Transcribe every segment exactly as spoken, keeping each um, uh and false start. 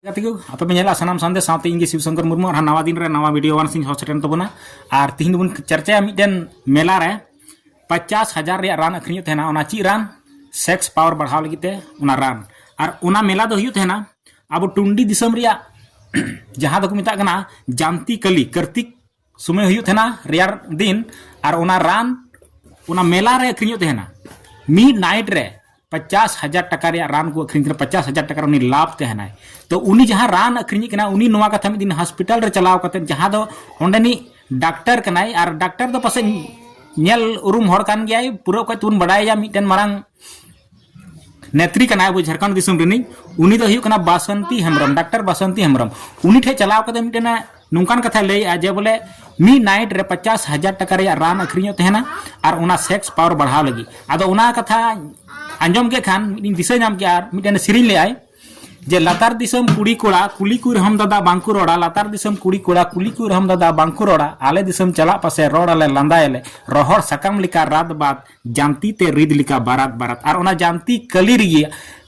ᱜᱟᱛᱮ ᱠᱚ, ᱟᱯᱮ ᱯᱮ ᱧᱮᱞᱟ ᱥᱟᱱᱟᱢ ᱥᱟᱸᱫᱮ ᱥᱟᱶᱛᱮ ᱤᱧ ᱜᱮ ᱥᱤᱵ ᱥᱚᱝᱠᱚᱨ ᱢᱩᱨᱢᱩ᱾ ᱟᱨ ᱱᱟᱣᱟ ᱫᱤᱱ ᱨᱮ ᱱᱟᱣᱟ ᱵᱷᱤᱰᱤᱭᱳ ᱟᱱ ᱥᱤᱧ ᱦᱚᱸ ᱥᱮᱴᱮᱨᱮᱱ ᱛᱟᱵᱚᱱᱟ᱾ ᱟᱨ ᱛᱤᱦᱤᱧ ᱫᱚᱵᱚᱱ ᱪᱟᱨᱪᱟᱭᱟ ᱢᱤᱫᱴᱮᱱ ᱢᱮᱞᱟ ᱨᱮ ᱯᱚᱧᱪᱟᱥ ᱦᱟᱡᱟᱨ ᱨᱮᱭᱟᱜ ᱨᱟᱱ ᱟᱹᱠᱷᱨᱤᱧᱚᱜ ᱛᱟᱦᱮᱱᱟ᱾ ᱚᱱᱟ ᱪᱮᱫ ᱨᱟᱱ? ᱥᱮᱠᱥ ᱯᱟᱣᱟᱨ ᱵᱟᱲᱦᱟᱣ ᱞᱟᱹᱜᱤᱫ ᱛᱮ ᱚᱱᱟ ᱨᱟᱱ᱾ ᱟᱨ ᱚᱱᱟ ᱢᱮᱞᱟ ᱫᱚ ᱦᱩᱭᱩᱜ ᱛᱟᱦᱮᱱᱟ ᱟᱵᱚ ᱴᱩᱱᱰᱤ ᱫᱤᱥᱚᱢ ᱨᱮᱭᱟᱜ ᱡᱟᱦᱟᱸ ᱫᱚᱠᱚ ᱢᱮᱛᱟᱜ ᱠᱟᱱᱟ ᱡᱟᱱᱛᱤ ᱠᱟᱹᱞᱤ, ᱠᱟᱨᱛᱤᱠ ᱥᱚᱢᱚᱭ ᱦᱩᱭᱩᱜ ᱛᱟᱦᱮᱱᱟ ᱨᱮᱭᱟᱲ ᱫᱤᱱ᱾ ᱟᱨ ᱚᱱᱟ ᱨᱟᱱ ᱚᱱᱟ ᱢᱮᱞᱟ ᱨᱮ ᱟᱹᱠᱷᱨᱤᱧᱚᱜ ᱛᱟᱦᱮᱱᱟ᱾ ᱢᱤᱫ ᱱᱟᱭᱤᱴ ᱨᱮ ᱯᱚᱧᱪᱟᱥ ᱦᱟᱡᱟᱨ ᱴᱟᱠᱟ ᱨᱮᱭᱟᱜ ᱨᱟᱱ ᱠᱚ ᱟᱹᱠᱷᱨᱤᱧ ᱛᱟᱦᱮᱱᱟ, ᱯᱚᱧᱪᱟᱥ ᱦᱟᱡᱟᱨ ᱴᱟᱠᱟ ᱨᱮ ᱩᱱᱤ ᱞᱟᱵᱷ ᱛᱟᱦᱮᱱᱟᱭ᱾ ᱛᱚ ᱩᱱᱤ ᱡᱟᱦᱟᱸ ᱨᱟᱱ ᱟᱹᱠᱷᱨᱤᱧᱮᱫ ᱠᱟᱱᱟ, ᱩᱱᱤ ᱱᱚᱣᱟ ᱠᱟᱛᱷᱟ ᱢᱤᱫ ᱫᱤᱱ ᱦᱚᱥᱯᱤᱴᱟᱞ ᱨᱮ ᱪᱟᱞᱟᱣ ᱠᱟᱛᱮ, ᱡᱟᱦᱟᱸ ᱫᱚ ᱚᱸᱰᱮᱱᱤᱡ ᱰᱟᱠᱛᱟᱨ ᱠᱟᱱᱟᱭ, ᱟᱨ ᱰᱟᱠᱛᱟᱨ ᱫᱚ ᱯᱟᱥᱮᱡ ᱧᱮᱞ ᱩᱨᱩᱢ ᱦᱚᱲ ᱠᱟᱱ ᱜᱮᱭᱟᱭ, ᱯᱩᱨᱟᱹ ᱚᱠᱚᱭ ᱛᱮᱵᱚᱱ ᱵᱟᱰᱟᱭᱟ ᱢᱤᱫᱴᱮᱱ ᱢᱟᱨᱟᱝ ᱱᱮᱛᱨᱤ ᱠᱟᱱᱟᱭ ᱟᱵᱚ ᱡᱷᱟᱲᱠᱷᱚᱸᱰ ᱫᱤᱥᱚᱢ ᱨᱤᱱᱤᱡ᱾ ᱩᱱᱤ ᱫᱚ ᱦᱩᱭᱩᱜ ᱠᱟᱱᱟ ᱵᱟᱥᱚᱱᱛᱤ ᱦᱮᱢᱵᱨᱚᱢ, ᱰᱟᱠᱛᱟᱨ ᱵᱟᱥᱚᱱᱛᱤ ᱦᱮᱢᱵᱨᱚᱢ᱾ ᱩᱱᱤ ᱴᱷᱮᱱ ᱪᱟᱞᱟᱣ ᱠᱟᱛᱮ ᱢᱤᱫᱴᱮᱱ ᱱᱚᱝᱠᱟᱱ ᱠᱟᱛᱷᱟᱭ ᱞᱟᱹᱭᱮᱜᱼᱟ ᱡᱮ ᱵᱚᱞᱮ ᱢᱤᱫ ᱱᱟᱭᱤᱴ ᱨᱮ ᱯᱚᱧᱪᱟᱥ ᱦᱟᱡᱟᱨ ᱴᱟᱠᱟ ᱨᱮᱭᱟᱜ ᱨᱟᱱ ᱟᱹᱠᱷᱨᱤᱧᱚᱜ ᱛᱟᱦᱮᱱᱟ ᱟᱨ ᱚᱱᱟ ᱥᱮᱠᱥ ᱯᱟᱣᱟᱨ ᱵᱟᱲᱦᱟᱣ ᱞᱟᱹᱜᱤᱫ᱾ ᱟᱫᱚ ᱚᱱᱟ ᱠᱟᱛᱷᱟ ᱟᱸᱡᱚᱢ ᱠᱮᱫ ᱠᱷᱟᱱ ᱢᱤᱫ ᱫᱤᱱ ᱫᱤᱥᱟᱹ ᱧᱟᱢ ᱠᱮᱫᱼᱟ, ᱟᱨ ᱢᱤᱫᱴᱮᱱ ᱥᱮᱨᱮᱧ ᱞᱮᱫᱟᱭ ᱡᱮ ᱞᱟᱛᱟᱨ ᱫᱤᱥᱚᱢ ᱠᱩᱲᱤ ᱠᱚᱲᱟ ᱠᱩᱞᱤ ᱠᱚ ᱨᱮᱦᱚᱸᱢ ᱫᱟᱫᱟ ᱵᱟᱝᱠᱚ ᱨᱚᱲᱟ, ᱞᱟᱛᱟᱨ ᱫᱤᱥᱚᱢ ᱠᱩᱲᱤ ᱠᱚᱲᱟ ᱠᱩᱞᱤ ᱠᱚ ᱨᱮᱦᱚᱸᱢ ᱫᱟᱫᱟ ᱵᱟᱝᱠᱚ ᱨᱚᱲᱟ, ᱟᱞᱮ ᱫᱤᱥᱚᱢ ᱪᱟᱞᱟᱜ ᱯᱟᱥᱮ ᱨᱚᱲ ᱟᱞᱮ ᱞᱟᱸᱫᱟᱭᱟᱞᱮ, ᱨᱚᱦᱚᱲ ᱥᱟᱠᱟᱢ ᱞᱮᱠᱟ ᱨᱟᱛ ᱵᱟᱫ ᱡᱟᱱᱛᱤ ᱛᱮ ᱨᱤᱫ ᱞᱮᱠᱟ ᱵᱟᱨᱟᱛ ᱵᱟᱨᱟᱛ᱾ ᱟᱨ ᱚᱱᱟ ᱡᱟᱱᱛᱤ ᱠᱟᱹᱞᱤ ᱨᱮᱜᱮ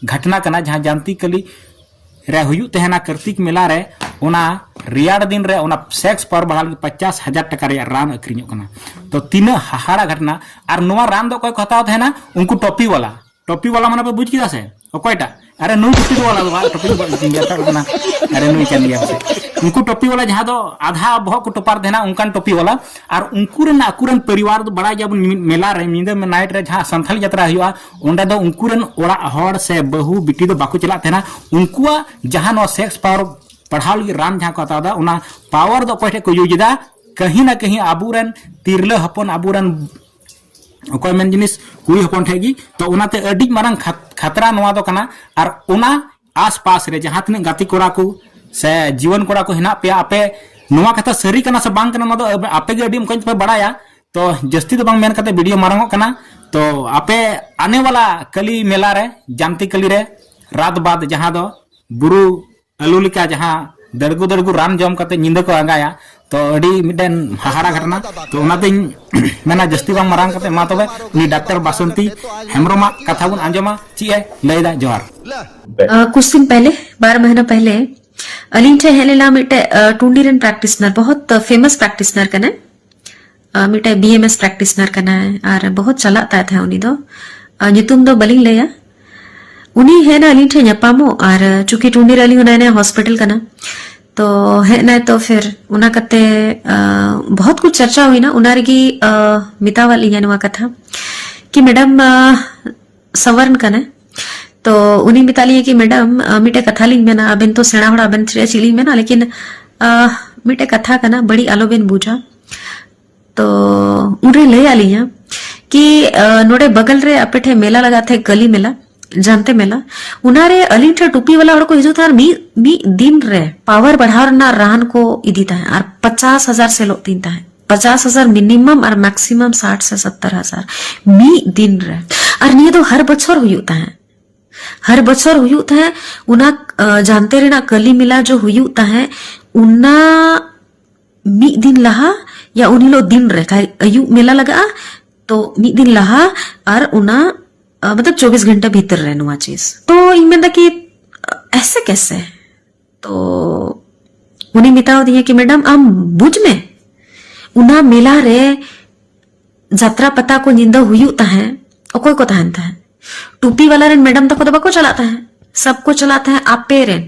ᱜᱷᱚᱴᱱᱟ ᱠᱟᱱᱟ, ᱡᱟᱦᱟᱸ ᱡᱟᱱᱛᱤ ᱠᱟᱹᱞᱤ ᱨᱮ ᱦᱩᱭᱩᱜ ᱛᱟᱦᱮᱱᱟ ᱠᱟᱨᱛᱤᱠ ᱢᱮᱞᱟ ᱨᱮ, ᱚᱱᱟ ᱨᱮᱭᱟᱲ ᱫᱤᱱ ᱨᱮ ᱚᱱᱟ ᱥᱮᱠᱥ ᱯᱟᱣᱟᱨ ᱵᱟᱲᱦᱟᱣ ᱞᱟᱹᱜᱤᱫ ᱯᱚᱧᱪᱟᱥ ᱦᱟᱡᱟᱨ ᱴᱟᱠᱟ ᱨᱮᱭᱟᱜ ᱨᱟᱱ ᱟᱹᱠᱷᱨᱤᱧᱚᱜ ᱠᱟᱱᱟ᱾ ᱛᱚ ᱛᱤᱱᱟᱹᱜ ᱦᱟᱦᱟᱲᱟ ᱜᱷᱚᱴᱱᱟ! ᱟᱨ ᱱᱚᱣᱟ ᱨᱟᱱ ᱫᱚ ᱚᱠᱚᱭ ᱠᱚ ᱦᱟᱛᱟᱣ ᱛᱟᱦᱮᱱᱟ? ᱩᱱᱠᱩ ᱴᱚᱯᱤ ᱣᱟᱞᱟ᱾ ᱴᱚᱯᱤ ᱣᱟᱞᱟ ᱢᱟᱱᱮ ᱯᱮ ᱵᱩᱡᱽ ᱠᱮᱫᱟ ᱥᱮ? ᱚᱠᱚᱭᱴᱟᱜ? ᱟᱨᱮ ᱱᱩᱭ ᱴᱚᱯᱤ ᱣᱟᱞᱟ ᱫᱚ ᱵᱟᱝ, ᱴᱚᱯᱤ ᱫᱚ ᱵᱟᱝ, ᱵᱮᱴᱟᱜ ᱠᱟᱱᱟ᱾ ᱟᱨᱮ ᱱᱩᱭ ᱠᱟᱱ ᱜᱮᱭᱟ ᱯᱟᱥᱮ᱾ ᱩᱱᱠᱩ ᱴᱚᱯᱤ ᱣᱟᱞᱟ ᱡᱟᱦᱟᱸ ᱫᱚ ᱟᱫᱷᱟ ᱵᱚᱦᱚᱜ ᱠᱚ ᱴᱚᱯᱟᱨ ᱛᱟᱦᱮᱱᱟ, ᱚᱱᱠᱟᱱ ᱴᱚᱯᱤ ᱣᱟᱞᱟ᱾ ᱟᱨ ᱩᱱᱠᱩ ᱨᱮᱱ ᱟᱠᱚᱨᱮᱱ ᱯᱚᱨᱤᱵᱟᱨ ᱫᱚ ᱵᱟᱲᱟᱭ ᱜᱮᱭᱟᱵᱚᱱ, ᱢᱤᱫ ᱢᱮᱞᱟ ᱨᱮ, ᱧᱤᱫᱟᱹ ᱱᱟᱭᱤᱴ ᱨᱮ ᱡᱟᱦᱟᱸ ᱥᱟᱱᱛᱷᱟᱞᱤ ᱡᱟᱛᱨᱟ ᱦᱩᱭᱩᱜᱼᱟ, ᱚᱸᱰᱮ ᱫᱚ ᱩᱱᱠᱩ ᱨᱮᱱ ᱚᱲᱟᱜ ᱦᱚᱲ ᱥᱮ ᱵᱟᱹᱦᱩ ᱵᱤᱴᱤ ᱫᱚ ᱵᱟᱠᱚ ᱪᱟᱞᱟᱜ ᱛᱟᱦᱮᱱᱟ᱾ ᱩᱱᱠᱩᱣᱟᱜ ᱡᱟᱦᱟᱸ ᱱᱚᱣᱟ ᱥᱮᱠᱥ ᱯᱟᱣᱟᱨ ᱵᱟᱲᱦᱟᱣ ᱞᱟᱹᱜᱤᱫ ᱨᱟᱱ ᱡᱟᱦᱟᱸ ᱠᱚ ᱦᱟᱛᱟᱣ ᱮᱫᱟ, ᱚᱱᱟ ᱯᱟᱣᱟᱨ ᱫᱚ ᱚᱠᱚᱭ ᱴᱷᱮᱱ ᱠᱚ ᱤᱭᱩᱡᱽ ᱮᱫᱟ? ᱠᱟᱹᱦᱤ ᱱᱟ ᱠᱟᱹᱦᱤ ᱟᱵᱚᱨᱮᱱ ᱛᱤᱨᱞᱟᱹ ᱦᱚᱯᱚᱱ, ᱟᱵᱚᱨᱮᱱ ᱚᱠᱚᱭ ᱢᱮᱱ ᱡᱤᱱᱤᱥ ᱠᱩᱲᱤ ᱦᱚᱯᱚᱱ ᱴᱷᱮᱱ ᱜᱮ᱾ ᱛᱚ ᱚᱱᱟᱛᱮ ᱟᱹᱰᱤ ᱢᱟᱨᱟᱝ ᱠᱷᱟᱛ-, ᱠᱷᱟᱛᱨᱟ ᱱᱚᱣᱟ ᱫᱚ ᱠᱟᱱᱟ᱾ ᱟᱨ ᱚᱱᱟ ᱟᱥᱯᱟᱥ ᱨᱮ ᱡᱟᱦᱟᱸ ᱛᱤᱱᱟᱹᱜ ᱜᱟᱛᱮ ᱠᱚᱲᱟ ᱠᱚ ᱥᱮ ᱡᱩᱣᱟᱹᱱ ᱠᱚᱲᱟ ᱠᱚ ᱦᱮᱱᱟᱜ ᱯᱮᱭᱟ, ᱟᱯᱮ ᱱᱚᱣᱟ ᱠᱟᱛᱷᱟ ᱥᱟᱹᱨᱤ ᱠᱟᱱᱟ ᱥᱮ ᱵᱟᱝ ᱠᱟᱱᱟ, ᱱᱚᱣᱟ ᱫᱚ ᱟᱯᱮ ᱜᱮ ᱟᱹᱰᱤ ᱢᱚᱡᱽ ᱯᱮ ᱵᱟᱲᱟᱭᱟ᱾ ᱛᱚ ᱡᱟᱹᱥᱛᱤ ᱫᱚ ᱵᱟᱝ ᱢᱮᱱ ᱠᱟᱛᱮ ᱵᱷᱤᱰᱤᱭᱳ ᱢᱟᱨᱟᱝ ᱚᱜ ᱠᱟᱱᱟ᱾ ᱛᱚ ᱟᱯᱮ ᱟᱱᱮ ᱣᱟᱞᱟ ᱠᱟᱹᱞᱤ ᱢᱮᱞᱟ ᱨᱮ, ᱡᱟᱱᱛᱤ ᱠᱟᱹᱞᱤ ᱨᱮ, ᱨᱟᱛ ᱵᱟᱫ ᱡᱟᱦᱟᱸ ᱫᱚ ᱵᱩᱨᱩ ᱟᱹᱞᱩ ᱞᱮᱠᱟ ᱡᱟᱦᱟᱸ ᱫᱟᱹᱲᱜᱩ ᱫᱟᱹᱲᱜᱩ ᱨᱟᱱ ᱡᱚᱢ ᱠᱟᱛᱮ ᱧᱤᱫᱟᱹ ᱠᱚ ᱟᱸᱜᱟᱭᱟ, ᱛᱚ ᱟᱹᱰᱤ ᱢᱤᱫᱴᱮᱱ ᱦᱟᱦᱟᱲᱟ ᱜᱷᱚᱴᱱᱟ᱾ ᱛᱚ ᱚᱱᱟᱛᱤᱧ ᱢᱮᱱᱟ ᱡᱟᱹᱥᱛᱤ ᱵᱟᱝ ᱢᱟᱨᱟᱝ ᱠᱟᱛᱮ, ᱢᱟ ᱛᱚᱵᱮ ᱩᱱᱤ ᱰᱟᱠᱛᱟᱨ ᱵᱟᱥᱚᱱᱛᱤ ᱦᱮᱢᱵᱨᱚᱢᱟᱜ ᱠᱟᱛᱷᱟ ᱵᱚᱱ ᱟᱸᱡᱚᱢᱟ, ᱪᱮᱫ ᱮ ᱞᱟᱹᱭᱫᱟ᱾ ᱡᱚᱦᱟᱨ᱾ ᱯᱮ᱾ ᱟᱸ, ᱠᱩᱪ ᱫᱤᱱ ᱯᱮᱦᱞᱮ, ᱵᱟᱨ ᱢᱟᱦᱱᱟ ᱯᱮᱦᱞᱮ, ᱟᱹᱞᱤᱧ ᱴᱷᱮᱱ ᱦᱮᱡ ᱞᱮᱱᱟ ᱢᱤᱫᱴᱮᱡ, ᱟᱸ, ᱴᱩᱱᱰᱤ ᱨᱮᱱ practitioner, ᱵᱚᱦᱚᱛ famous practitioner ᱠᱟᱱᱟᱭ᱾ ᱟᱸ, ᱢᱤᱫᱴᱮᱡ B M S practitioner ᱠᱟᱱᱟᱭ ᱟᱨ ᱵᱚᱦᱚᱛ ᱪᱟᱞᱟᱜ ᱛᱟᱭ ᱛᱟᱦᱮᱸ ᱩᱱᱤ ᱫᱚ᱾ ᱟᱸ, ᱧᱩᱛᱩᱢ ᱫᱚ ᱵᱟᱹᱞᱤᱧ ᱞᱟᱹᱭᱟ᱾ ᱩᱱᱤ ᱦᱮᱡ ᱮᱱᱟ ᱟᱹᱞᱤᱧ ᱴᱷᱮᱱ ᱧᱟᱯᱟᱢᱚᱜ, ᱟᱨ ᱪᱩᱸᱠᱤ ᱴᱩᱱᱰᱤ ᱨᱮ ᱟᱹᱞᱤᱧ ᱦᱚᱸ ᱱᱟᱭᱟ ᱱᱟᱭᱟ hospital ᱠᱟᱱᱟ, ᱛᱚ ᱦᱮᱡ ᱮᱱᱟᱭ, ᱛᱚ ᱯᱷᱤᱨ ᱚᱱᱟ ᱠᱟᱛᱮ, ᱟᱸ, ᱵᱚᱦᱚᱛ ᱠᱩᱪ ᱪᱟᱨᱪᱟ ᱦᱩᱭᱱᱟ᱾ ᱚᱱᱟ ᱨᱮᱜᱮ, ᱟᱸ, ᱢᱮᱛᱟᱣᱟᱫ ᱞᱤᱧᱟ ᱱᱚᱣᱟ ᱠᱟᱛᱷᱟ ᱠᱤ ᱢᱮᱰᱟᱢ, ᱟᱸ, ᱥᱟᱣᱟᱨᱱ ᱠᱟᱱᱟᱭ᱾ ᱛᱚ ᱩᱱᱤ ᱢᱮᱛᱟᱜ ᱞᱤᱧᱟ ᱠᱤ ᱢᱮᱰᱟᱢ, ᱟᱸ, ᱢᱤᱫᱴᱮᱡ ᱠᱟᱛᱷᱟ ᱞᱤᱧ ᱢᱮᱱᱟ, ᱟᱵᱮᱱ ᱛᱚ ᱥᱮᱬᱟ ᱦᱚᱲ, ᱟᱵᱮᱱ ᱪᱮᱫ ᱪᱮᱫ ᱞᱤᱧ ᱢᱮᱱᱟ, ᱞᱮᱠᱤᱱ, ᱟᱸ, ᱢᱤᱫᱴᱮᱡ ᱠᱟᱛᱷᱟ ᱠᱟᱱᱟ, ᱵᱟᱹᱲᱤᱡ ᱟᱞᱚ ᱵᱮᱱ ᱵᱩᱡᱟ᱾ ᱛᱚ ᱩᱱᱨᱮ ᱞᱟᱹᱭ ᱟᱹᱞᱤᱧᱟ ᱠᱤ, ᱟᱸ, ᱱᱚᱰᱮ ᱵᱟᱜᱟᱞ ᱨᱮ ᱟᱯᱮ ᱴᱷᱮᱱ ᱢᱮᱞᱟ ᱞᱟᱜᱟᱜ ᱛᱟᱦᱮᱸ, ᱠᱟᱹᱞᱤ ᱢᱮᱞᱟ, ᱡᱟᱱᱛᱮ ᱢᱮᱞᱟ, ᱚᱱᱟᱨᱮ ᱟᱹᱞᱤᱧ ᱴᱷᱮᱱ ᱴᱩᱯᱤ ᱣᱟᱞᱟ ᱦᱚᱲ ᱠᱚ ᱦᱤᱡᱩᱜ ᱛᱟᱦᱮᱸ, ᱟᱨ ᱢᱤᱫ, ᱢᱤᱫ ᱫᱤᱱ ᱨᱮ power ᱵᱟᱲᱦᱟᱣ ᱨᱮᱱᱟᱜ ᱨᱟᱱ ᱠᱚ ᱤᱫᱤ ᱛᱟᱦᱮᱸ, ᱟᱨ ᱯᱚᱪᱟᱥ ᱦᱟᱡᱟᱨ ᱥᱮᱞᱚᱜ ᱛᱤᱧ ᱛᱟᱦᱮᱸ, ᱯᱚᱪᱟᱥ ᱦᱟᱡᱟᱨ minimum ᱟᱨ maximum ᱥᱟᱴ ᱥᱮ ᱥᱚᱛᱛᱚᱨ ᱦᱟᱡᱟᱨ ᱢᱤᱫ ᱫᱤᱱ ᱨᱮ᱾ ᱟᱨ ᱱᱤᱭᱟᱹ ᱫᱚ ᱦᱟᱨ ᱵᱚᱪᱷᱚᱨ ᱦᱩᱭᱩᱜ ᱛᱟᱦᱮᱸ, ᱦᱟᱨ ᱵᱚᱪᱷᱚᱨ ᱦᱩᱭᱩᱜ ᱛᱟᱦᱮᱸ᱾ ᱚᱱᱟ, ᱟᱸ, ᱡᱟᱱᱛᱮ ᱨᱮᱱᱟᱜ ᱠᱟᱹᱞᱤ ᱢᱮᱞᱟ ᱡᱚ ᱦᱩᱭᱩᱜ ᱛᱟᱦᱮᱸ, ᱚᱱᱟ ᱢᱤᱫ ᱫᱤᱱ ᱞᱟᱦᱟ ᱭᱟ ᱩᱱ ᱦᱤᱞᱳᱜ ᱫᱤᱱ ᱨᱮ ᱠᱷᱟᱡ ᱟᱹᱭᱩᱵ ᱢᱮᱞᱟ ᱞᱟᱜᱟᱜᱼᱟ, ᱛᱚ ᱢᱤᱫ ᱫᱤᱱ ᱞᱟᱦᱟ ᱟᱨ ᱚᱱᱟ, ᱟ, ᱢᱚᱛᱞᱚᱵ ᱪᱚᱵᱵᱤᱥ ᱜᱷᱚᱱᱴᱟ ᱵᱷᱤᱛᱤᱨ ᱨᱮ ᱱᱚᱣᱟ ᱪᱤᱡᱽ᱾ ᱛᱚ ᱤᱧ ᱢᱮᱱᱫᱟ ᱠᱤ ᱮᱥᱮ ᱠᱮᱥᱮ? ᱛᱚ ᱩᱱᱤ ᱢᱮᱛᱟᱣ ᱫᱤᱧᱟ ᱠᱤ ᱢᱮᱰᱟᱢ ᱟᱢ ᱵᱩᱡᱽ ᱢᱮ, ᱚᱱᱟ ᱢᱮᱞᱟ ᱨᱮ ᱡᱟᱛᱨᱟ ᱯᱟᱛᱟ ᱠᱚ ᱧᱤᱫᱟᱹ ᱦᱩᱭᱩᱜ ᱛᱟᱦᱮᱸ, ᱚᱠᱚᱭ ᱠᱚ ᱛᱟᱦᱮᱱ ᱛᱟᱦᱮᱸ? ᱴᱩᱯᱤ ᱣᱟᱞᱟ ᱨᱮᱱ ᱢᱮᱰᱟᱢ ᱛᱟᱠᱚ ᱫᱚ ᱵᱟᱠᱚ ᱪᱟᱞᱟᱜ ᱛᱟᱦᱮᱸ, ᱥᱟᱵ ᱠᱚ ᱪᱟᱞᱟᱜ ᱛᱟᱦᱮᱸ ᱟᱯᱮ ᱨᱮᱱ,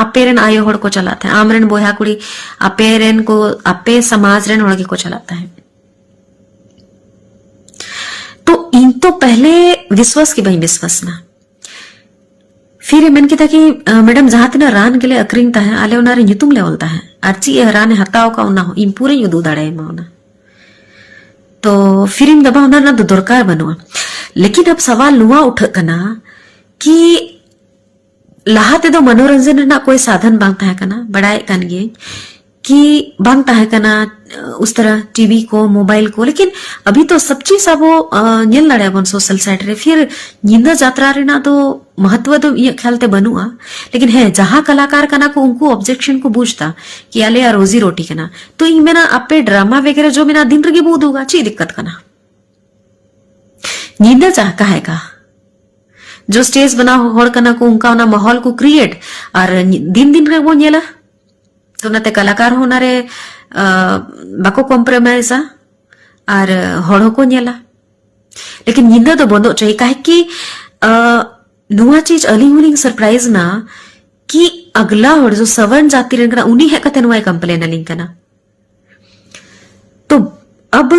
ᱟᱯᱮ ᱨᱮᱱ ᱟᱭᱳ ᱦᱚᱲ ᱠᱚ ᱪᱟᱞᱟᱜ ᱛᱟᱦᱮᱸ, ᱟᱢ ᱨᱮᱱ ᱵᱚᱭᱦᱟ ᱠᱩᱲᱤ, ᱟᱯᱮ ᱨᱮᱱ ᱠᱚ, ᱟᱯᱮ ᱥᱚᱢᱟᱡᱽ ᱨᱮᱱ ᱦᱚᱲ ᱜᱮᱠᱚ ᱪᱟᱞᱟᱜ ᱛᱟᱦᱮᱸ᱾ ᱛᱚ ᱤᱧ ᱛᱚ ᱯᱮᱦᱞᱮ ᱵᱤᱥᱣᱟᱥ ᱜᱮ ᱵᱟᱹᱧ ᱵᱤᱥᱣᱟᱥ ᱮᱱᱟ᱾ ᱯᱷᱤᱨ ᱮ ᱢᱮᱱ ᱠᱮᱫᱟ ᱠᱤ, "ᱟᱸ, ᱢᱮᱰᱟᱢ, ᱡᱟᱦᱟᱸ ᱛᱤᱱᱟᱹᱜ ᱨᱟᱱ ᱜᱮᱞᱮ ᱟᱹᱠᱷᱨᱤᱧ ᱛᱟᱦᱮᱸ, ᱟᱞᱮ ᱚᱱᱟ ᱨᱮ ᱧᱩᱛᱩᱢ ᱞᱮ ᱚᱞ ᱛᱟᱦᱮᱸ, ᱟᱨ ᱪᱮᱫ ᱮ ᱨᱟᱱ ᱮ ᱦᱟᱛᱟᱣ ᱠᱟᱜ ᱚᱱᱟ ᱦᱚᱸ ᱤᱧ ᱯᱩᱨᱟᱹᱧ ᱩᱫᱩᱜ ᱫᱟᱲᱮᱭᱟᱢᱟ ᱚᱱᱟ᱾" ᱛᱚ ᱯᱷᱤᱨ ᱤᱧ ᱵᱟᱵᱟ ᱚᱱᱟ ᱨᱮᱱᱟᱜ ᱫᱚ ᱫᱚᱨᱠᱟᱨ ᱵᱟᱹᱱᱩᱜᱼᱟ᱾ ᱞᱮᱠᱤᱱ ᱟᱵ ᱥᱟᱣᱟᱞ ᱱᱚᱣᱟ ᱩᱴᱷᱟᱹᱜ ᱠᱟᱱᱟ ᱠᱤ ᱞᱟᱦᱟ ᱛᱮᱫᱚ ᱢᱚᱱᱳᱨᱚᱧᱡᱚᱱ ᱨᱮᱱᱟᱜ ᱠᱳᱭ ᱥᱟᱫᱷᱟᱱ ᱵᱟᱝ ᱛᱟᱦᱮᱸ ᱠᱟᱱᱟ, ᱵᱟᱲᱟᱭᱮᱫ ᱠᱟᱱ ᱜᱤᱭᱟᱹᱧ ᱠᱤ ᱵᱟᱝ ᱛᱟᱦᱮᱸ ᱠᱟᱱᱟ, ᱩᱥ ᱛᱟᱨᱟ ᱴᱤᱵᱷᱤ ᱠᱚ, ᱢᱳᱵᱟᱭᱤᱞ ᱠᱚ, ᱞᱮᱠᱤᱱ ᱟᱵᱷᱤ ᱛᱚ ᱥᱟᱵ ᱪᱤᱡᱽ ᱟᱵᱚ, ᱟ, ᱧᱮᱞ ᱫᱟᱲᱮᱭᱟᱜᱼᱟ ᱵᱚᱱ ᱥᱳᱥᱟᱞ ᱥᱟᱭᱤᱴ ᱨᱮ᱾ ᱯᱷᱤᱨ ᱧᱤᱫᱟᱹ ᱡᱟᱛᱨᱟ ᱨᱮᱱᱟᱜ ᱫᱚ ᱢᱚᱦᱚᱛᱣᱚ ᱫᱚ ᱤᱧᱟᱹᱜ ᱠᱷᱭᱟᱞ ᱛᱮ ᱵᱟᱹᱱᱩᱜᱼᱟ, ᱞᱮᱠᱤᱱ ᱦᱮᱸ, ᱡᱟᱦᱟᱸ ᱠᱟᱞᱟᱠᱟᱨ ᱠᱟᱱᱟ ᱠᱚ ᱩᱱᱠᱩ ᱚᱵᱡᱮᱠᱥᱚᱱ ᱠᱚ ᱵᱩᱡᱽ ᱫᱟ ᱠᱤ ᱟᱞᱮᱭᱟᱜ ᱨᱳᱡᱤ ᱨᱳᱴᱤ ᱠᱟᱱᱟ᱾ ᱛᱚ ᱤᱧ ᱢᱮᱱᱟ ᱟᱯᱮ ᱰᱨᱟᱢᱟ ᱵᱮᱜᱮᱨᱟ ᱡᱚ ᱢᱮᱱᱟᱜᱼᱟ, ᱫᱤᱱ ᱨᱮᱜᱮ ᱵᱚ ᱩᱫᱩᱜᱟ, ᱪᱮᱫ ᱫᱤᱠᱠᱟᱛ ᱠᱟᱱᱟ? ᱧᱤᱫᱟᱹ ᱪᱟ ᱠᱟᱦᱮ ᱠᱟ? ᱡᱚ ᱥᱴᱮᱡᱽ ᱵᱮᱱᱟᱣ ᱦᱚᱲ ᱠᱟᱱᱟ ᱠᱚ, ᱚᱱᱠᱟ ᱚᱱᱟ ᱢᱟᱦᱚᱞ ᱠᱚ ᱠᱨᱤᱭᱮᱴ, ᱟᱨ ᱫᱤᱱ ᱫᱤᱱ ᱨᱮᱵᱚᱱ ᱧᱮᱞᱟ᱾ ᱛᱚ ᱚᱱᱟᱛᱮ ᱠᱟᱞᱟᱠᱟᱨ ᱦᱚᱸ ᱚᱱᱟᱨᱮ, ᱟ, ᱵᱟᱠᱚ ᱠᱚᱢᱯᱨᱳᱢᱟᱭᱤᱡᱟ ᱟᱨ ᱦᱚᱲ ᱦᱚᱸᱠᱚ ᱧᱮᱞᱟ᱾ ᱞᱮᱠᱤᱱ ᱧᱤᱫᱟᱹ ᱫᱚ ᱵᱚᱱᱫᱚᱜ ᱪᱟᱦᱤᱭᱮ, ᱠᱟᱦᱮ ᱠᱤ, ᱟ, ᱱᱚᱣᱟ ᱪᱤᱡᱽ ᱟᱹᱞᱤᱧ ᱦᱚᱸᱞᱤᱧ ᱥᱟᱨᱯᱨᱟᱭᱤᱡᱽ ᱱᱟ ᱠᱤ ᱟᱜᱽᱞᱟ ᱦᱚᱲ ᱡᱚ ᱥᱟᱣᱟᱨᱱ ᱡᱟᱹᱛᱤ ᱨᱮᱱ ᱠᱟᱱᱟ, ᱩᱱᱤ ᱦᱮᱡ ᱠᱟᱛᱮ ᱱᱚᱣᱟᱭ ᱠᱚᱢᱯᱞᱮᱱ ᱟᱹᱞᱤᱧ ᱠᱟᱱᱟ᱾ ᱛᱚ ᱟᱵ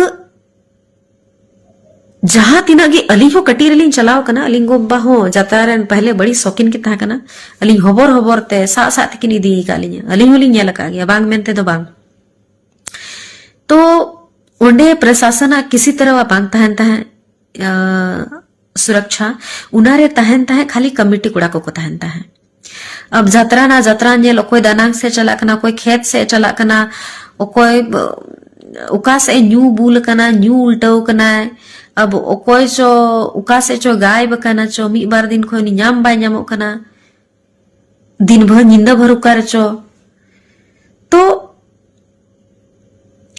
ᱡᱟᱦᱟᱸ ᱛᱤᱱᱟᱹᱜ ᱜᱮ ᱟᱹᱞᱤᱧ ᱦᱚᱸ ᱠᱟᱹᱴᱤᱡ ᱨᱮᱞᱤᱧ ᱪᱟᱞᱟᱣ ᱠᱟᱱᱟ, ᱟᱹᱞᱤᱧ ᱜᱚ ᱵᱟᱵᱟ ᱦᱚᱸ ᱡᱟᱛᱨᱟ ᱨᱮᱱ ᱯᱟᱦᱞᱮ ᱵᱟᱹᱲᱤ ᱥᱚᱠᱤᱱ ᱠᱤᱱ ᱛᱟᱦᱮᱸ ᱠᱟᱱᱟ᱾ ᱟᱹᱞᱤᱧ ᱦᱚᱵᱚᱨ ᱦᱚᱵᱚᱨ ᱛᱮ ᱥᱟᱜ ᱥᱟᱜ ᱛᱮᱠᱤᱱ ᱤᱫᱤ ᱟᱠᱟᱫ ᱞᱤᱧᱟ, ᱟᱹᱞᱤᱧ ᱦᱚᱸᱞᱤᱧ ᱧᱮᱞ ᱟᱠᱟᱫ ᱜᱮᱭᱟ, ᱵᱟᱝ ᱢᱮᱱᱛᱮ ᱫᱚ ᱵᱟᱝ᱾ ᱛᱚ ᱚᱸᱰᱮ ᱯᱨᱚᱥᱟᱥᱚᱱᱟᱜ ᱠᱤᱥᱤ ᱛᱚᱨᱦᱟ ᱵᱟᱝ ᱛᱟᱦᱮᱱ ᱛᱟᱦᱮᱸᱫ, ᱟ, ᱥᱩᱨᱚᱠᱪᱷᱟ, ᱚᱱᱟᱨᱮ ᱛᱟᱦᱮᱱ ᱛᱟᱦᱮᱸᱫ ᱠᱷᱟᱹᱞᱤ ᱠᱚᱢᱤᱴᱤ ᱠᱚᱲᱟ ᱠᱚᱠᱚ ᱛᱟᱦᱮᱱ ᱛᱟᱦᱮᱸᱫ᱾ ᱟᱵ ᱡᱟᱛᱨᱟ ᱱᱟ ᱡᱟᱛᱨᱟ ᱧᱮᱞ, ᱚᱠᱚᱭ ᱫᱟᱱᱟᱝ ᱥᱮᱫ ᱪᱟᱞᱟᱜ ᱠᱟᱱᱟ, ᱚᱠᱚᱭ ᱠᱷᱮᱛ ᱥᱮᱫ ᱪᱟᱞᱟᱜ ᱠᱟᱱᱟ, ᱚᱠᱚᱭ ᱵ-, ᱚᱠᱟ ᱥᱮᱫ ᱮ ᱧᱩ ᱵᱩᱞ ᱟᱠᱟᱱᱟ, ᱧᱩ ᱩᱞᱴᱟᱹᱣ ᱟᱠᱟᱱᱟᱭ, ᱟᱵ ᱚᱠᱚᱭ ᱪᱚ ᱚᱠᱟ ᱥᱮᱫ ᱪᱚ ᱜᱟᱭᱮᱵ ᱟᱠᱟᱱᱟ ᱪᱚ, ᱢᱤᱫ ᱵᱟᱨ ᱫᱤᱱ ᱠᱷᱚᱱ ᱩᱱᱤ ᱧᱟᱢ ᱵᱟᱭ ᱧᱟᱢᱚᱜ ᱠᱟᱱᱟ, ᱫᱤᱱ ᱵᱷᱳᱨ ᱧᱤᱫᱟᱹ ᱵᱷᱳᱨ ᱚᱠᱟ ᱨᱮᱪᱚ᱾ ᱛᱚ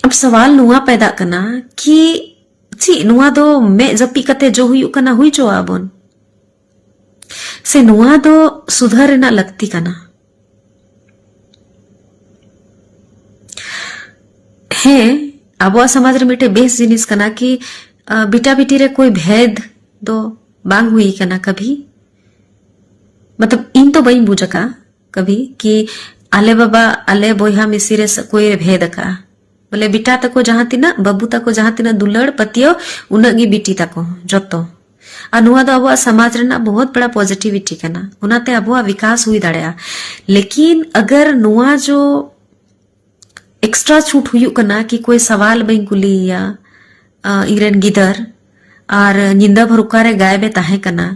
ᱟᱵ ᱥᱟᱣᱟᱞ ᱱᱚᱣᱟ ᱯᱮᱫᱟᱜ ᱠᱟᱱᱟ ᱠᱤ ᱪᱮᱫ ᱱᱚᱣᱟ ᱫᱚ ᱢᱮᱫ ᱡᱟᱹᱯᱤᱫ ᱠᱟᱛᱮ ᱡᱚ ᱦᱩᱭᱩᱜ ᱠᱟᱱᱟ, ᱦᱩᱭ ᱪᱚᱣᱟᱜ ᱵᱚᱱ? ᱥᱮ ᱱᱚᱣᱟ ᱫᱚ ᱥᱩᱫᱷᱟᱹᱨ ᱨᱮᱱᱟᱜ ᱞᱟᱹᱠᱛᱤ ᱠᱟᱱᱟ? ᱦᱮᱸ, ᱟᱵᱚᱣᱟᱜ ᱥᱚᱢᱟᱡᱽ ᱨᱮ ᱢᱤᱫᱴᱮᱡ ᱵᱮᱥ ᱡᱤᱱᱤᱥ ᱠᱟᱱᱟ ᱠᱤ, ᱟ, ᱵᱮᱴᱟ ᱵᱮᱴᱤ ᱨᱮ ᱠᱳᱭ ᱵᱷᱮᱫ ᱫᱚ ᱵᱟᱝ ᱦᱩᱭ ᱠᱟᱱᱟ ᱠᱟᱵᱷᱤ᱾ ᱢᱚᱛᱞᱚᱵ, ᱤᱧ ᱛᱚ ᱵᱟᱹᱧ ᱵᱩᱡᱽ ᱟᱠᱟᱫᱼᱟ ᱠᱟᱵᱷᱤ ᱠᱤ ᱟᱞᱮ ᱵᱟᱵᱟ, ᱟᱞᱮ ᱵᱚᱭᱦᱟ ᱢᱤᱥᱤ ᱨᱮ ᱥ-, ᱠᱳᱭ ᱨᱮ ᱵᱷᱮᱫ ᱟᱠᱟᱫᱼᱟ᱾ ᱵᱚᱞᱮ, ᱵᱮᱴᱟ ᱛᱟᱠᱚ ᱡᱟᱦᱟᱸ ᱛᱤᱱᱟᱹᱜ, ᱵᱟᱹᱵᱩ ᱛᱟᱠᱚ ᱡᱟᱦᱟᱸ ᱛᱤᱱᱟᱹᱜ ᱫᱩᱞᱟᱹᱲ ᱯᱟᱹᱛᱭᱟᱹᱣ, ᱩᱱᱟᱹᱜ ᱜᱮ ᱵᱤᱴᱤ ᱛᱟᱠᱚ ᱦᱚᱸ ᱡᱚᱛᱚ᱾ ᱟᱨ ᱱᱚᱣᱟ ᱫᱚ ᱟᱵᱚᱣᱟᱜ ᱥᱚᱢᱟᱡᱽ ᱨᱮᱱᱟᱜ ᱵᱚᱦᱩᱛ ᱵᱚᱲᱟ ᱯᱚᱡᱤᱴᱤᱵᱷᱤᱴᱤ ᱠᱟᱱᱟ, ᱚᱱᱟᱛᱮ ᱟᱵᱚᱣᱟᱜ ᱵᱤᱠᱟᱥ ᱦᱩᱭ ᱫᱟᱲᱮᱭᱟᱜᱼᱟ᱾ ᱞᱮᱠᱤᱱ ᱟᱜᱟᱨ ᱱᱚᱣᱟ ᱡᱚ ᱮᱠᱥᱴᱨᱟ ᱪᱷᱩᱴ ᱦᱩᱭᱩᱜ ᱠᱟᱱᱟ ᱠᱤ ᱠᱳᱭ ᱥᱟᱣᱟᱞ ᱵᱟᱹᱧ ᱠᱩᱞᱤᱭᱮᱭᱟ, ᱟ, ᱤᱧᱨᱮᱱ ᱜᱤᱫᱟᱹᱨ, ᱟᱨ ᱧᱤᱫᱟᱹ ᱵᱷᱳᱨ ᱚᱠᱟᱨᱮ ᱜᱟᱭᱮᱵ ᱮ ᱛᱟᱦᱮᱸ ᱠᱟᱱᱟ,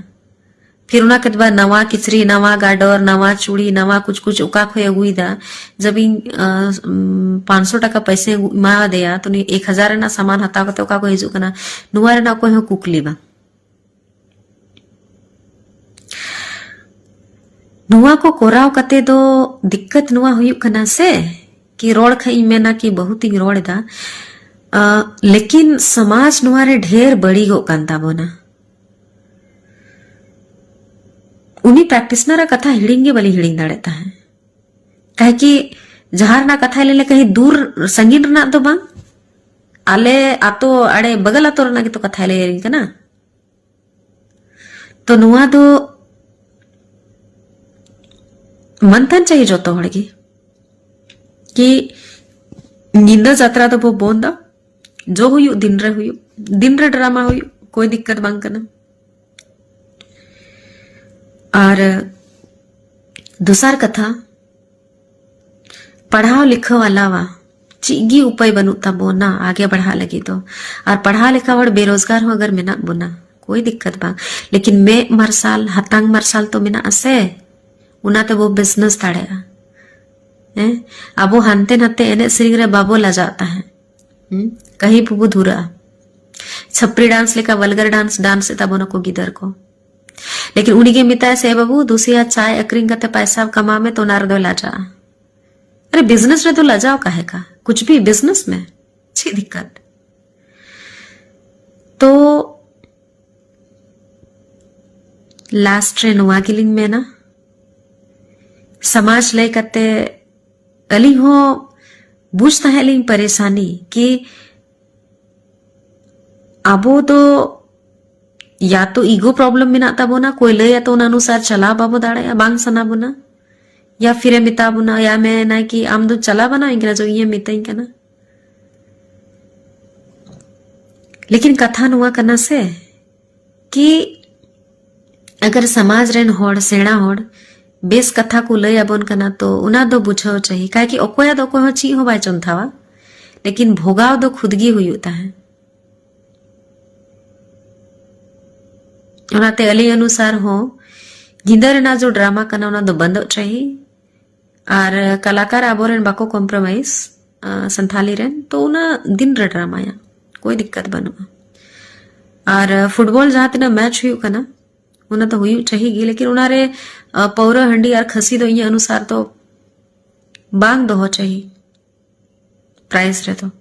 ᱯᱷᱤᱨ ᱚᱱᱟ ᱠᱮᱫ ᱵᱟᱫ ᱱᱟᱣᱟ ᱠᱤᱪᱨᱤᱡ, ᱱᱟᱣᱟ ᱜᱟᱰᱚᱨ, ᱱᱟᱣᱟ ᱪᱩᱲᱤ, ᱱᱟᱣᱟ ᱠᱩᱪ ᱠᱩᱪ ᱚᱠᱟ ᱠᱷᱚᱡ ᱟᱹᱜᱩᱭᱮᱫᱟ? ᱡᱟᱵ ᱤᱧ, ᱟ, ᱩᱢ, ᱯᱟᱸᱪᱥᱚ ᱴᱟᱠᱟ ᱯᱚᱭᱥᱟᱧ ᱮᱢᱟ ᱫᱮᱭᱟ, ᱛᱚ ᱩᱱᱤ ᱮᱠ ᱦᱟᱡᱟᱨ ᱨᱮᱱᱟᱜ ᱥᱟᱢᱟᱱ ᱦᱟᱛᱟᱣ ᱠᱟᱛᱮ ᱚᱠᱟ ᱠᱷᱚᱡ ᱦᱤᱡᱩᱜ ᱠᱟᱱᱟ? ᱱᱚᱣᱟ ᱨᱮᱱᱟᱜ ᱚᱠᱚᱭ ᱦᱚᱸ ᱠᱩᱠᱞᱤ ᱵᱟᱝ᱾ ᱱᱚᱣᱟ ᱠᱚ ᱠᱚᱨᱟᱣ ᱠᱟᱛᱮ ᱫᱚ ᱫᱤᱠᱠᱟᱛ ᱱᱚᱣᱟ ᱦᱩᱭᱩᱜ ᱠᱟᱱᱟ ᱥᱮ, ᱠᱤ ᱨᱚᱲ ᱠᱷᱟᱡ ᱤᱧ ᱢᱮᱱᱟ ᱠᱤ ᱵᱚᱦᱩᱛ ᱤᱧ ᱨᱚᱲ ᱮᱫᱟ, ᱟ, ᱞᱮᱠᱤᱱ ᱥᱚᱢᱟᱡᱽ ᱱᱚᱣᱟ ᱨᱮ ᱰᱷᱮᱨ ᱵᱟᱹᱲᱤᱡᱚᱜ ᱠᱟᱱ ᱛᱟᱵᱚᱱᱟ᱾ ᱩᱱᱤ ᱯᱨᱮᱠᱴᱤᱥᱱᱟᱨ ᱟᱜ ᱠᱟᱛᱷᱟ ᱦᱤᱲᱤᱧ ᱜᱮ ᱵᱟᱹᱞᱤᱧ ᱦᱤᱲᱤᱧ ᱫᱟᱲᱮᱭᱟᱜ ᱛᱟᱦᱮᱸᱫ᱾ ᱠᱟᱦᱮ ᱠᱤ ᱡᱟᱦᱟᱸ ᱨᱮᱱᱟᱜ ᱠᱟᱛᱷᱟᱭ ᱞᱟᱹᱭ ᱞᱮᱠᱷᱟᱱ ᱫᱩᱨ ᱥᱟᱺᱜᱤᱧ ᱨᱮᱱᱟᱜ ᱫᱚ ᱵᱟᱝ, ᱟᱞᱮ ᱟᱛᱳ ᱟᱲᱮ ᱵᱟᱜᱟᱞ ᱟᱛᱳ ᱨᱮᱱᱟᱜ ᱜᱮᱛᱚ ᱠᱟᱛᱷᱟᱭ ᱞᱟᱹᱭ ᱟᱹᱞᱤᱧ ᱠᱟᱱᱟ᱾ ᱛᱚ ᱱᱚᱣᱟ ᱫᱚ ᱢᱟᱱᱛᱟᱱ ᱪᱟᱹᱦᱤ ᱡᱚᱛᱚ ᱦᱚᱲ ᱜᱮ ᱠᱤ ᱧᱤᱫᱟᱹ ᱡᱟᱛᱨᱟ ᱫᱚᱵᱚ ᱵᱚᱱᱫᱟ᱾ ᱡᱚ ᱦᱩᱭᱩᱜ ᱫᱤᱱ ᱨᱮ ᱦᱩᱭᱩᱜ, ᱫᱤᱱ ᱨᱮ ᱰᱨᱟᱢᱟ ᱦᱩᱭᱩᱜ, ᱠᱳᱭ ᱫᱤᱠᱠᱟᱛ ᱵᱟᱝ ᱠᱟᱱᱟ᱾ ᱟᱨ ᱫᱚᱥᱟᱨ ᱠᱟᱛᱷᱟ, ᱯᱟᱲᱦᱟᱣ ᱞᱤᱠᱷᱟᱹᱣ ᱟᱞᱟᱣᱟ ᱪᱮᱫ ᱜᱮ ᱩᱯᱟᱹᱭ ᱵᱟᱹᱱᱩᱜ ᱛᱟᱵᱚᱱᱟ ᱟᱜᱮ ᱵᱟᱲᱦᱟᱜ ᱞᱟᱹᱜᱤᱫ ᱫᱚ᱾ ᱟᱨ ᱯᱟᱲᱦᱟᱣ ᱞᱮᱠᱷᱟ ᱦᱚᱲ ᱵᱮᱨᱳᱡᱽᱜᱟᱨ ᱦᱚᱸ ᱟᱜᱟᱨ ᱢᱮᱱᱟᱜ ᱵᱚᱱᱟ, ᱠᱳᱭ ᱫᱤᱠᱠᱟᱛ ᱵᱟᱝ, ᱞᱮᱠᱤᱱ ᱢᱮᱫ ᱢᱟᱨᱥᱟᱞ, ᱦᱟᱛᱟᱝ ᱢᱟᱨᱥᱟᱞ ᱛᱚ ᱢᱮᱱᱟᱜ ᱟᱥᱮ, ᱚᱱᱟ ᱛᱮᱵᱚ ᱵᱤᱡᱽᱱᱮᱥ ᱫᱟᱲᱮᱭᱟᱜᱼᱟ᱾ ᱦᱮᱸ, ᱟᱵᱚ ᱦᱟᱱᱛᱮ ᱱᱟᱛᱮ ᱮᱱᱮᱡ ᱥᱮᱨᱮᱧ ᱨᱮ ᱵᱟᱵᱚ ᱞᱟᱡᱟᱜ ᱛᱟᱦᱮᱸᱫ᱾ ᱦᱩᱸ? ᱠᱟᱹᱦᱤ ᱵᱩᱵᱩ ᱫᱷᱩᱨᱟᱹᱜᱼᱟ᱾ ᱪᱷᱟᱯᱨᱤ ᱰᱟᱱᱥ ᱞᱮᱠᱟ ᱵᱟᱞᱜᱟᱨ ᱰᱟᱱᱥ ᱰᱟᱱᱥ ᱮ ᱛᱟᱵᱚᱱᱟ ᱠᱚ ᱜᱤᱫᱟᱹᱨ ᱠᱚ᱾ ᱞᱮᱠᱤᱱ ᱩᱱᱤ ᱜᱮ ᱢᱮᱛᱟᱭ ᱥᱮ, "ᱵᱟᱹᱵᱩ, ᱫᱩᱥᱤᱭᱟ ᱪᱟᱭ ᱟᱹᱠᱷᱨᱤᱧ ᱠᱟᱛᱮ ᱯᱟᱭᱥᱟ ᱠᱟᱢᱟᱣ ᱢᱮ", ᱛᱚ ᱚᱱᱟ ᱨᱮᱫᱚᱭ ᱞᱟᱡᱟᱜᱼᱟ᱾ ᱟᱨᱮ, ᱵᱤᱡᱽᱱᱮᱥ ᱨᱮᱫᱚ ᱞᱟᱡᱟᱣ ᱠᱟᱦᱮ ᱠᱟ? ᱠᱩᱪ ᱵᱷᱤ ᱵᱤᱡᱽᱱᱮᱥ ᱢᱮ, ᱪᱮᱫ ᱫᱤᱠᱠᱟᱛ? ᱛᱚ ᱞᱟᱥᱴ ᱨᱮ ᱱᱚᱣᱟ ᱜᱮᱞᱤᱧ ᱢᱮᱱᱟ, ᱥᱚᱢᱟᱡᱽ ᱞᱟᱹᱭ ᱠᱟᱛᱮ ᱟᱹᱞᱤᱧ ᱦᱚᱸ ᱵᱩᱡᱽ ᱛᱟᱦᱮᱸᱫ ᱞᱤᱧ ᱯᱟᱨᱮᱥᱟᱱᱤ ᱠᱤ ᱟᱵᱚ ᱫᱚ ᱭᱟ ᱛᱚ ᱤᱜᱳ ᱯᱨᱚᱵᱞᱮᱢ ᱢᱮᱱᱟᱜ ᱛᱟᱵᱚᱱᱟ, ᱠᱚᱭ ᱞᱟᱹᱭᱟ ᱛᱚ ᱚᱱᱟ ᱚᱱᱩᱥᱟᱨ ᱪᱟᱞᱟᱣ ᱵᱟᱵᱚ ᱫᱟᱲᱮᱭᱟᱜᱼᱟ, ᱵᱟᱝ ᱥᱟᱱᱟ ᱵᱚᱱᱟ, ᱭᱟ ᱯᱷᱤᱨᱮ ᱢᱮᱛᱟ ᱵᱚᱱᱟ, ᱭᱟ ᱢᱮᱱᱟᱭ ᱠᱤ ᱟᱢ ᱫᱚ ᱪᱟᱞᱟᱣ ᱵᱟᱱᱟᱣ ᱤᱧ ᱠᱟᱱᱟ, ᱡᱚ ᱤᱧᱮ ᱢᱤᱛᱟᱹᱧ ᱠᱟᱱᱟ᱾ ᱞᱮᱠᱤᱱ ᱠᱟᱛᱷᱟ ᱱᱚᱣᱟ ᱠᱟᱱᱟ ᱥᱮ ᱠᱤ ᱟᱜᱟᱨ ᱥᱚᱢᱟᱡᱽ ᱨᱮᱱ ᱦᱚᱲ, ᱥᱮᱬᱟ ᱦᱚᱲ ᱵᱮᱥ ᱠᱟᱛᱷᱟ ᱠᱚ ᱞᱟᱹᱭ ᱟᱵᱚᱱ ᱠᱟᱱᱟ, ᱛᱚ ᱚᱱᱟ ᱫᱚ ᱵᱩᱡᱷᱟᱹᱣ ᱪᱟᱦᱤ, ᱠᱟᱭ ᱠᱤ ᱚᱠᱚᱭᱟᱜ ᱫᱚ ᱚᱠᱚᱭ ᱦᱚᱸ ᱪᱮᱫ ᱦᱚᱸ ᱵᱟᱭ ᱪᱚᱱᱛᱷᱟᱣᱟ, ᱞᱮᱠᱤᱱ ᱵᱷᱚᱜᱟᱣ ᱫᱚ ᱠᱷᱩᱫ ᱜᱮ ᱦᱩᱭᱩᱜ ᱛᱟᱦᱮᱸ᱾ ᱚᱱᱟᱛᱮ ᱟᱹᱞᱤᱧ ᱚᱱᱩᱥᱟᱨ ᱦᱚᱸ ᱧᱤᱫᱟᱹ ᱨᱮᱱᱟᱜ ᱡᱚ ᱰᱨᱟᱢᱟ ᱠᱟᱱᱟ, ᱚᱱᱟ ᱫᱚ ᱵᱚᱱᱫᱚᱜ ᱪᱟᱦᱤ᱾ ᱟᱨ ᱠᱟᱞᱟᱠᱟᱨ ᱟᱵᱚᱨᱮᱱ ᱵᱟᱠᱚ ᱠᱚᱢᱯᱨᱳᱢᱟᱭᱤᱡᱽ, ᱟ, ᱥᱟᱱᱛᱷᱟᱞᱤ ᱨᱮᱱ, ᱛᱚ ᱚᱱᱟ ᱫᱤᱱ ᱨᱮ ᱰᱨᱟᱢᱟᱭᱟ, ᱠᱳᱭ ᱫᱤᱠᱠᱟᱛ ᱵᱟᱹᱱᱩᱜᱼᱟ᱾ ᱟᱨ ᱯᱷᱩᱴᱵᱚᱞ ᱡᱟᱦᱟᱸ ᱛᱤᱱᱟᱹᱜ ᱢᱮᱪ ᱦᱩᱭᱩᱜ ᱠᱟᱱᱟ, ᱚᱱᱟ ᱫᱚ ᱦᱩᱭᱩᱜ ᱪᱟᱦᱤ ᱜᱮ, ᱞᱮᱠᱤᱱ ᱚᱱᱟᱨᱮ, ᱟ, ᱯᱟᱹᱣᱨᱟᱹ, ᱦᱟᱺᱰᱤ ᱟᱨ ᱠᱷᱟᱹᱥᱤ ᱫᱚ ᱤᱧᱟᱹᱜ ᱚᱱᱩᱥᱟᱨ ᱫᱚ ᱵᱟᱝ ᱫᱚᱦᱚ ᱪᱟᱦᱤ ᱯᱨᱟᱭᱤᱡᱽ ᱨᱮᱫᱚ᱾